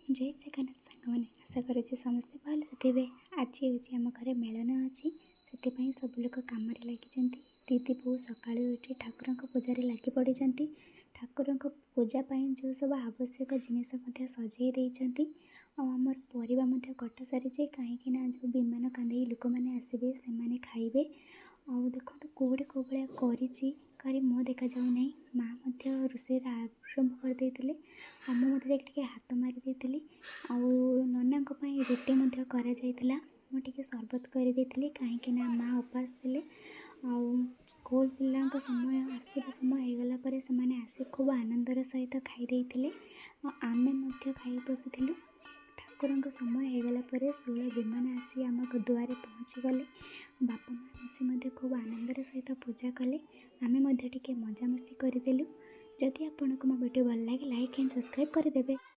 ଜୟ ଜଗନ୍ନାଥ ସାଙ୍ଗମାନେ, ଆଶା କରୁଛି ସମସ୍ତେ ଭଲରେ ଥିବେ। ଆଜି ହେଉଛି ଆମ ଘରେ ମେଳନ ଅଛି, ସେଥିପାଇଁ ସବୁ ଲୋକ କାମରେ ଲାଗିଛନ୍ତି। ଦିଦି ବୋଉ ସକାଳୁ ଉଠି ଠାକୁରଙ୍କ ପୂଜାରେ ଲାଗି ପଡ଼ିଛନ୍ତି। ଠାକୁରଙ୍କ ପୂଜା ପାଇଁ ଯେଉଁ ସବୁ ଆବଶ୍ୟକ ଜିନିଷ ମଧ୍ୟ ସଜେଇ ଦେଇଛନ୍ତି। ଆଉ ଆମର ପରିବା ମଧ୍ୟ କଟା ସାରିଛି, କାହିଁକିନା ଯେଉଁ ବିମାନ କାନ୍ଧେଇ ଲୋକମାନେ ଆସିବେ ସେମାନେ ଖାଇବେ। ଆଉ ଦେଖନ୍ତୁ କେଉଁଠି କେଉଁ ଭଳିଆ କରିଛି, କାହାରି ମୁହଁ ଦେଖାଯାଉ ନାହିଁ। ମା' ମଧ୍ୟ ରୋଷେଇର ଆରମ୍ଭ କରିଦେଇଥିଲେ ଆଉ ମୁଁ ମଧ୍ୟ ଯାଇକି ଟିକେ ହାତ ମାରି ଦେଇଥିଲି। ଆଉ ନନାଙ୍କ ପାଇଁ ରୁଟି ମଧ୍ୟ କରାଯାଇଥିଲା। ମୁଁ ଟିକେ ସରବତ କରିଦେଇଥିଲି, କାହିଁକିନା ମା' ଉପାସ ଥିଲେ। ଆଉ ସ୍କୁଲ ପିଲାଙ୍କ ସମୟ ଆସିବା ସମୟ ହେଇଗଲା ପରେ ସେମାନେ ଆସି ଖୁବ୍ ଆନନ୍ଦର ସହିତ ଖାଇ ଦେଇଥିଲେ ଆଉ ଆମେ ମଧ୍ୟ ଖାଇ ବସିଥିଲୁ। ଠାକୁରଙ୍କ ସମୟ ହେଇଗଲା ପରେ ଷୋଳ ବିମାନ ଆସି ଆମ ଦୁଆରେ ପହଞ୍ଚିଗଲେ। ବାପା ମା' ମିଶି ମଧ୍ୟ ଖୁବ୍ ଆନନ୍ଦର ସହିତ ପୂଜା କଲେ। ଆମେ ମଧ୍ୟ ଟିକେ ମଜାମସ୍ତି କରିଦେଲୁ। ଯଦି ଆପଣଙ୍କୁ ମୋ ଭିଡ଼ିଓ ଭଲ ଲାଗେ, ଲାଇକ୍ ଆଣ୍ଡ ସବସ୍କ୍ରାଇବ୍ କରିଦେବେ।